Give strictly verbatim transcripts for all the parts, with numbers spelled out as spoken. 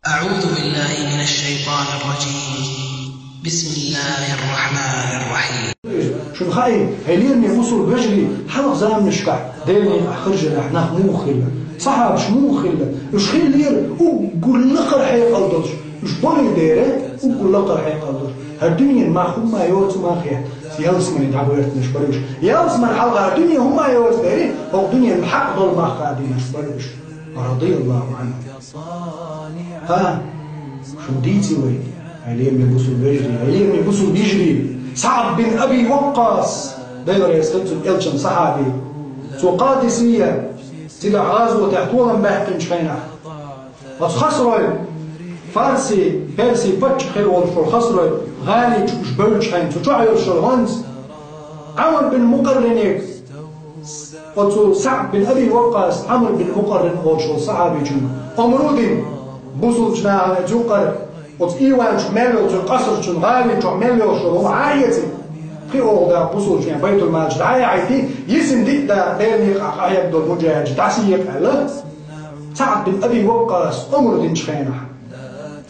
أعوذ بالله من الشيطان الرجيم. بسم الله الرحمن الرحيم. Шуна хаьий, хьай лераме бусалба вежарий, хьалха заманашкахь Делан некъахь харжарехь нах муха хилла? Сахьабаш муха хилла? Уьш хиллера уггар лакхара хьекъал долуш. Уьш болий дера, уггар лакхара хьекъал долуш. ХӀара дуьненан мах хӀумма йоцу мах я, ялсамане дӀагӀертанаш бара уьш. Ялсамане хьалха дуьне хӀумма йоцу дера, хӀокху дуьненан хьакъ долу мах хадийнарш бара уьш. Радияллаху Ӏанху. ХӀа, шуна дийци вай, хьай лераме бусалба вежарий, хьай лераме бусалба йижарий, СаӀд бин Аби Ваккъас, Дела реза хила цунна, элчан сахьаби. Цо Къадисия, цигахь гӀазотехь толам баьккхинчу хенахь, оцу Хасрой, фарси, перси паччахь хир волуш волу Хасрой гӀали чу уьш бевллачу хенахь, цу чохь йолуш йолу хӀонс Ӏамр бин Мукъаррине, оцу СаӀд бин Аби Ваккъас Ӏамр бин Мукъаррин олуш волу сахьабичунна омра дина, бусалбачу нахана оцу юккъара, оцу ийванчу мел йолчу къасрачун гӀали чохь мел йолуш йолу хӀума хьаэци, кхин оха даккха бусалбачу нахана байтулмалчу дӀа а яхьийти, йисина диъ дакъа Делан некъахь къахьегна долу муджахӀидаш дӀасаекъа аьлла, СаӀд бин Аби Ваккъас омра динчу хенахь,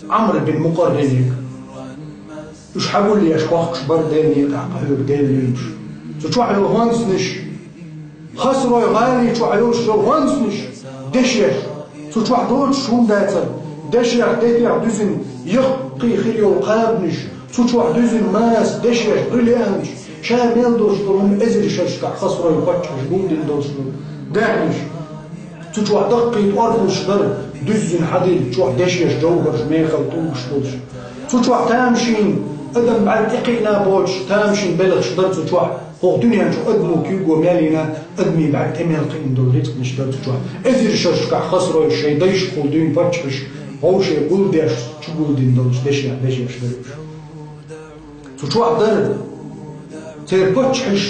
Ӏамр бин Мукъаррине. Уьш хьагулъеш бохкуш бара Делан некъахь къахьоьгу Делан вийначу. Цу чохь йолу хӀонсанаш, Хасрой гӀали чохь йолуш йолу хӀонсанаш, дешех, цу чохь доцуш хӀума дацара, дешех, детех дуьзина яккхий хир йолу кхабанаш, цу чохь дуьзина маса, дешех, бриллианташ, ша мел долуш долу хӀума эзар шерашкахь Хасрой паччахьаш гулдина долуш долу даьхнаш. Цу чохь даккхий тӀорхуш дара, дуьззина хьадийла, чохь дешеш, жовхӀарш, мехала тӀулгаш долуш. Цу чохь тамашийна адам бӀаьрг тӀекхиъна боцуш, тамашийна белхаш дара цу чохь. ХӀокху дуьнен чу адамо куьйго мел йина, адамийн бӀаьрг тӀе мел кхиъна долу рицкъанаш дара цу чохь. Эзар шерашкахь Хасрой шайн дайшкахула дуьйна паччахьаш, вовшех гулдеш, чугулдина долчу дешех дешеш дара уьш. Цу чохь дара церан паччахьаш,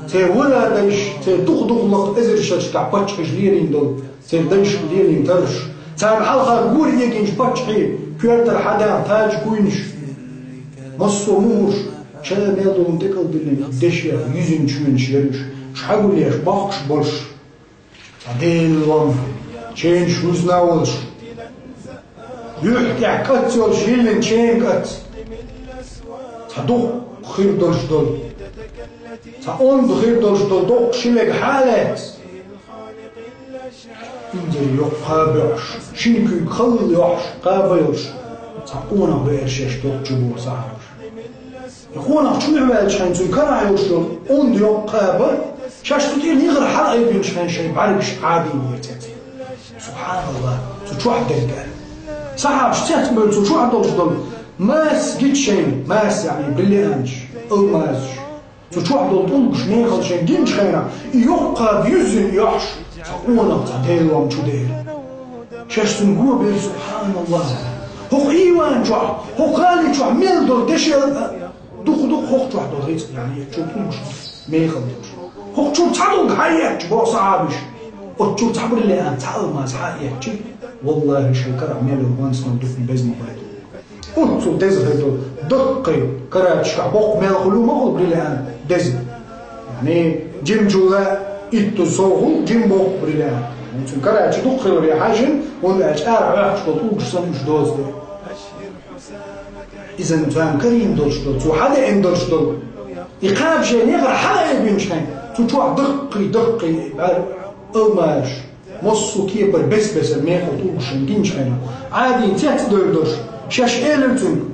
церан варадайш, церан дукха-дукха лакха эзар шерашкахь паччахьаш лелийна долу, церан дайшка лелийна тарраш, царна хьалха гора эгинчу паччахьийн коьртара хьадаьхна таж-куйнаш, массо а мухӀарш, ша мел долу тӀекӀалдиллина дешех юьзина чоьнаш яра уьш, уьш хьагулъеш бохкуш болуш. Цхьа Делан лом, ченаш вуьзна а волуш, юьхь тӀехь кӀац йолуш йиллина ченан кӀац, цхьа дукха хир долуш долу, цхьа онда хир долуш долу доккха ши лега хьа а лаьцна, инзаре йоккха кхаба йолуш, шина куьйга халла йохьуш, кхаба йолуш, цхьа къонах беара шаьш доккха чу боху сахьабаш. И къонах чу ваьлча хьайна цуьнан карахь йолуш йолу онда йоккха кхаба, шаьш цу тӀера нигӀар хьалаайбинчу хьайна шайн бӀаьргаш Ӏадийна эцаьцна. СубхьаналлахӀ, цу чохь дерг аьлла. Сахьабаш цецбевлла цу чохь долуш долу маса гича шайна, маса, яъни бриллианташ, алмазаш. Цу чохь долу тӀулгаш, мехала шайна гинчу хенахь, и йоккха кхаба юьззина йохьуш, цхьа къонах, цхьа Делан лом чу дера. Шаьш цуьнан го бевлла, субхьаналлахӀ. ХӀокху ийван чохь, хӀокху гӀали чохь мел долу дешел а, дукха-дукха хӀокху чохь долу рицкъ, яъни, чу тӀулгаш мехала долуш. ХӀокху чуьра цхьа тӀулг хьаэцча, боху сахьабаш, оцу чуьра цхьа бриллиант, цхьа алмаз хьаэцча, валлахӀи, шайн карахь мел йолу ванцанал дукха беза ма байту. Оццул деза хир ду, даккхий карачашкахь боккха мел хуьлу ма хуьлу бриллиант деза. Яъни, жимачул а иттаза сов хуьлу жима боккха бриллиант. Цуьнан карача дукха хиларе хьаьжжина, хӀунда аьлча арахь Ӏохкуш долу тӀулгаш санна уьш доцу дела. Иза царна карийна долуш долу, цо хьадеана долуш долу. И кхаба шайн негӀар хьалаайбинчу хенахь, цу чохь даккхий, даккхий бӀаьрг, алмазаш, массо а кепара бес-бесара мехала тӀулгаш шайна гинчу хенахь, Ӏадийна цецдевлла долуш, шаьш элира цуьнга: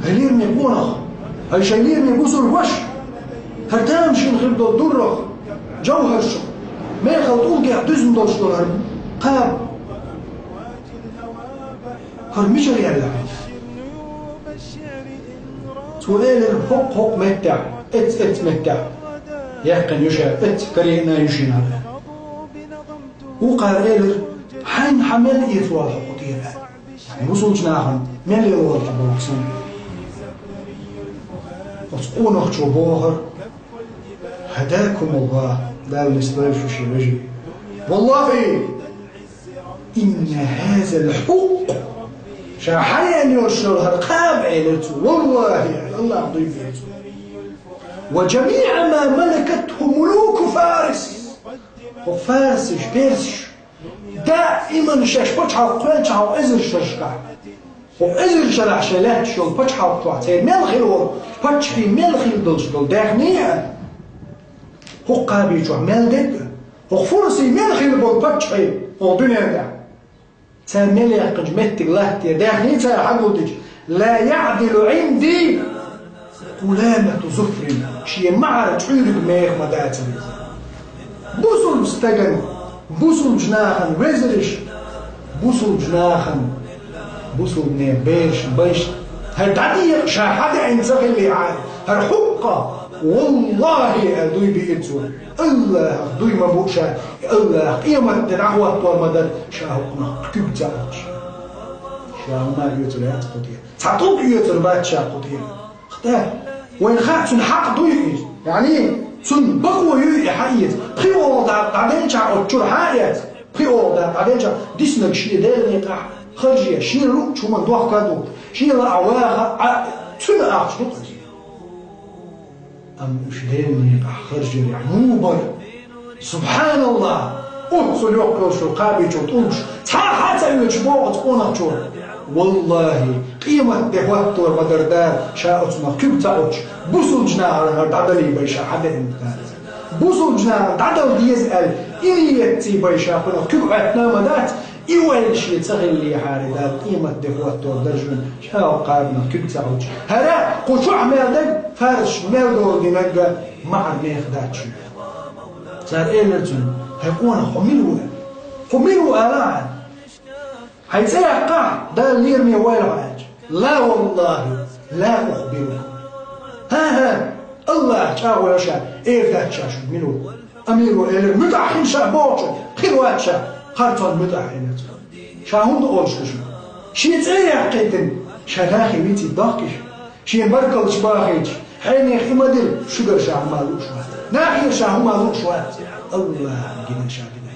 «ХӀай лераме къонах, хӀай шайн лераме бусалба ваша, хӀара тамашийна хир долу дуррах, жовхӀаршах, мехала тӀулгех дуьзна долуш долу хӀара кхаба, хӀара мичара яьлла хьуна?» Цо элира: «ХӀокху-хӀокху меттехь, эццу-эццу меттехь яьккхина ю ша, эццу карийна ю шена», – аьлла. Вукхара элира: «Хьайна хьан мел эца волу хьо кху тӀера?» Яъни, бусалбачу нахана мел яла волу хьо боху санна. Оцу къонахчо бохура: «ХӀадакумуллахӀ, Дала нисдойла шу, шен вежарий. ВаллахӀи, инна хӀазал хьукъ, ша хьаеана йолуш йолу хӀара кхаба, – элира цо, – валлахӀи, – аьлла, – АллахӀ дуй бен цо. Ва жамиӀа ма малакатху мулуку Фарис». ХӀокху фарсаш, персаш, Даиман шаьш пачхьалкх кхоьллинчу хьалха эзар шерашкахь, хӀокху эзар шарахь шайн лаьтташ йолу пачхьалкх чохь церан мел хилла волу паччахьий мел хилла долуш долу даьхний а, хӀокху кхаби чохь мел дерг а, хӀокху фурсий мел хилла болу паччахьий хӀокху дуьнен тӀехь. Цара мел яьккхинчу меттиг латтера даьхний цара хьагулдича, ла яъдилу Ӏинди къуламату зуфрин, шен маӀар чкъуьйриг меха ма дацара иза. Бусулба стагана, бусулбачу нахана везарш, бусулбачу нахана, бусулбанийн бераш, байш, хӀара дӀадекъа ша хьадеана ца хиллехьара, хӀара хӀуъа, валлахӀи, аьлла дуй биира цо. АллахӀах дуй ма бу ша, АллахӀа къематде дӀахӀоттор ма дара, ша хӀокхунах куьг ца Ӏуьттуш. Ша хӀума а оьцур яц кху тӀера. Цхьа тӀулг оьцур бац ша кху тӀера. ХӀаъ, вайна хаьа, цуьнан хьакъ дуй иза. Яъни, цуьнан бакъо юй и хьаэца. Пхи оха дакъа дӀаделчахь оцу чуьра хьа а эцна, пхи оха дакъа дӀаделчахь, диснарг шен Делан некъахь харжа, шена луъучу хӀуманна дохка а ду, шен лаахь ваха а, цуьнан ахча ду-кх иза. Амма уьш Делан некъахь харжарехь муха бара? СубхьаналлахӀ! Оццул йоккха йолуш йолу кхабечу тӀулгаш цхьа а хьа ца оьцуш боху оцу къонахчо. ВаллахӀи, къематде хӀоттор ма дара Дала, ша оцунах куьг ца Ӏуттуш, бусулбачу нахана хӀара дӀадалийбай ша хьадеана Дала. Бусулбачу нахана дӀадала деза аьлла, и ниетций бай ша кхунах куьг Ӏоьттина ма дац, и вайна шен ца хиллехьара, Дала къематде хӀоттор дара шуна, ша хӀокху кхабанах куьг ца Ӏуттуш. ХӀара кху чохь мел дерг, фарсаш мел долу динарг а маӀар меха дац шуна. Цара элира цуьнга: «ХӀай къонах, хьо мила ву?» — аьлла. «Хьо мила ву?» — ала ахьа. «Хьайн цӀе яккхахь, Дала лераме войла хьо», — аьлча. «Ла валлахӀи, ла ухбирука». «ХӀан-хӀа, АллахӀ чӀагӀо йо ша, эр дац ша шуьга мила ву». Амиро элира: «МуьтӀахь хила ша бохучуьнга, хир вац ша, харцонна муьтӀахь», — элира цо. Ша хӀунда олуш ду шуьга? Шен цӀе а яьккхийтина, ша нахе вицийта дохку ша? Шена баркаллаш бахийташ, хьенех и ма дира, шуьгара ша хӀума лууш вац. Нахера ша хӀума лууш вац. АллахӀана гина ша дина.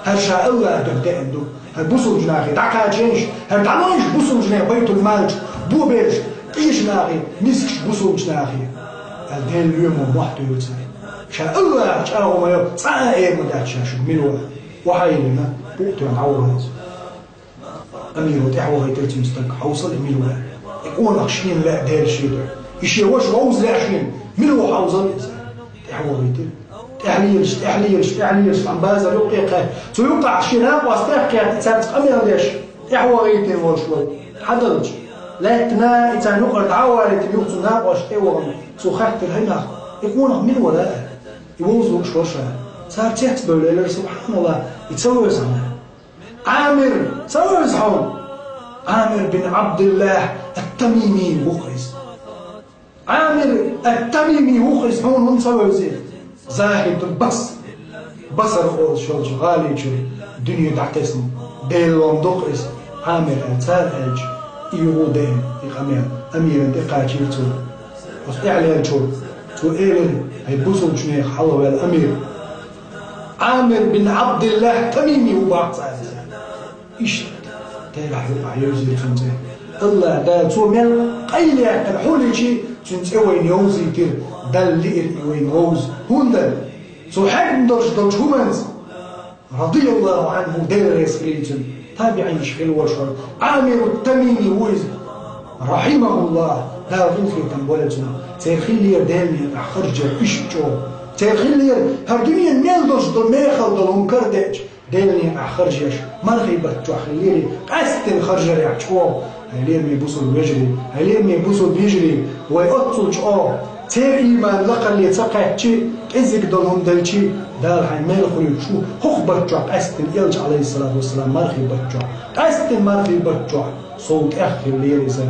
ХӀара ша АллахӀан дуьхьа деана ду. ХӀара бусулбачу нахе дӀакхачийша, хӀара дӀалойша бусулбачу нехан байтул-малчу, бобераш, къийша нахе, мискачу бусулбачу нахе. Аьлла, Делан лоьмо мохь туьйхира цара. Ша АллахӀах чӀагӀо ма йо, цкъа а эр ма дац ша шуьга мила ву. Охьайиллина, пуъ тоьхна дӀавахара иза. Амиро тӀаьхьавахийтира цуьнан стаг, хьовсал и мила ву. И къонах шена лаьа Делан шен дуьхьа. И шен ваша вовза лаьа шена, мила ву хьовсал иза. ТӀаьхьавахийтира. ТӀаьхьалелаш, тӀаьхьалелаш, тӀаьхьалелаш, цхьана базар юккъе кхаьчча. Цу юккъехь шен накъост тӀехкхетта, цаьрца къамел деш, тӀаьхьавахийтина волуш вара. Хьадалча, лаьттина, и царна юкъара дӀа а валийтина, юха цу накъост тӀе а вахана, цо хаьттира: «ХӀай нах, и къонах мила вара?» — аьлла. И вовза лууш вара ша. Цара цецбевлла элира: «СубхьаналлахӀ, и ца вевза хьуна». «Ӏамир ца вевза хьуна?» «Ӏамир бин Ӏабдиллахь ат-Тамими ву-кх иза». «Ӏамир ат-Тамими ву-кх иза, хьуна хӀунда ца вевза?» «ЗахӀитул Бас-, Басра олуш йолчу гӀали чуьра дуьне дӀатесна Делан лом ду-кх иза, Ӏамир», — аьлла цара аьлча, и юха деана и къамел, Амирана тӀекхачийра цо. Оцу тӀаьхьалеллачо, цо элира: «ХӀай бусулбачу нехан хьалхаваьлла Амир, Ӏамир бин Ӏабдиллахь Тамими ву баккха цара иза». Иштта терахь юкъахь йевзира цуьнан цӀе. АллахӀ Дала цо мел къайлаяьккхина хьуличи, цуьнан цӀе вайна йовзийтира, Далла лиира и вайна вовза. ХӀунда? Цо хьегна долуш долчу хӀуманца, радияллаху Ӏанху, Дела реза хуьлийла цунна, табиӀинаш хилла волуш вара. Ӏамиру Тамими ву иза, рахьимахуллахь, Дала къинхетам бойла цунна. Церан хиллера Делан некъахь харжа уьш чӀогӀа. Церан хиллера хӀара дуьненан мел долуш долу мехала долу хӀума карадеача, Делан некъахь харжеш, мархий баттахь хиллера, къаьсттина харжарехь чӀогӀа. Хьайн лераме бусулба вежарий, хьайн лераме бусулба йижарий, вай оццул чӀогӀа, церан ийман лакхалле ца кхаьччи, кӀезиг долу хӀума делчи, Дала хьайн мел хуьлуьйтуш ву, хӀокху баттахь къаьсттина, элча, Ӏалайхиссалату вассалам, мархий баттахь, къаьсттина мархий баттахь, сов тӀех хиллера иза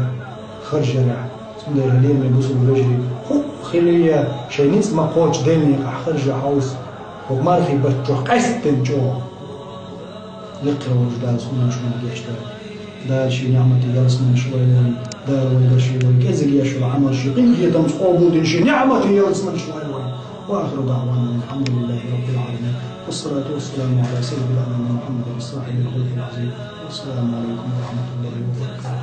харжарехь. Цундела, лераме бусулба вежарий, хӀуъа хилийла, шайн ницкъ ма кхочу Делан некъахь харжа хьовса, хӀокху мархий баттахь къаьсттина чӀогӀа. Лекха волчу Дала суна шуна гечдойла. Дала шен ниӀматийн ялсаманеш лойла вайна. Дала вайга шен вай кӀезиг еш йолу Ӏамал шен къинхетамца къобалдина шен ниӀматийн ялсаманеш лойла вайна. Ва ахиру даъвана алхьамдулиллахи раббил Ӏаламин. Вассалату вассаламу Ӏала саййидил анами Мухьаммадин сахьибил хулукъил Ӏазим. Вассаламу Ӏалайкум ва рахьматуллахи ва баракатуху.